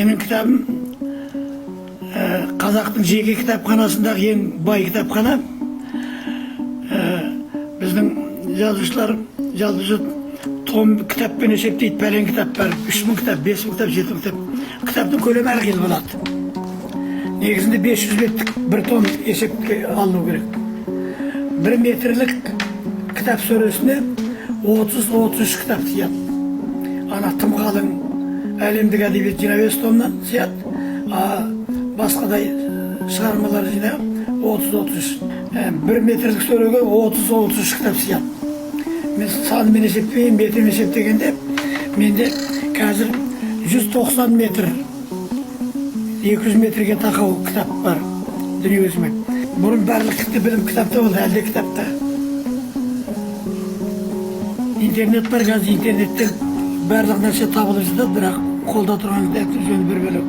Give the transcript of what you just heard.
Менің кітабым қазақтың жеке кітапханасындағы ең бай кітапхана. Біздің жазушылар, жалпы жұрт том кітаппен есептейді. Пәлен кітап бар, 3000 кітап, 5000 кітап, 7000 кітап. Кітаптың көлемі әрқилы болады. Негізінде 500 беттік бір том есепке алыну керек. 1 метрлік кітап сөресіне 30-33 кітап сияды. Ана тым қалың әлемдік әдебиет 25 томнан сияды, а басқадай шығармалар жинап 30-33. 1 метрлік сөреге 30-33 кітап сияды. Мен санымен есептемеймін, метрмен есептегенде менде қазір 190 метр, 200 метрге тақау кітап бар дүние өзіме. Бұрын барлық білім кітапта болды, әлі де кітапта. Интернет бар, қазір интернеттен барлық нәрсе табылып жатады, бірақ қолда тұрған кітаптың жөні бір бөлек.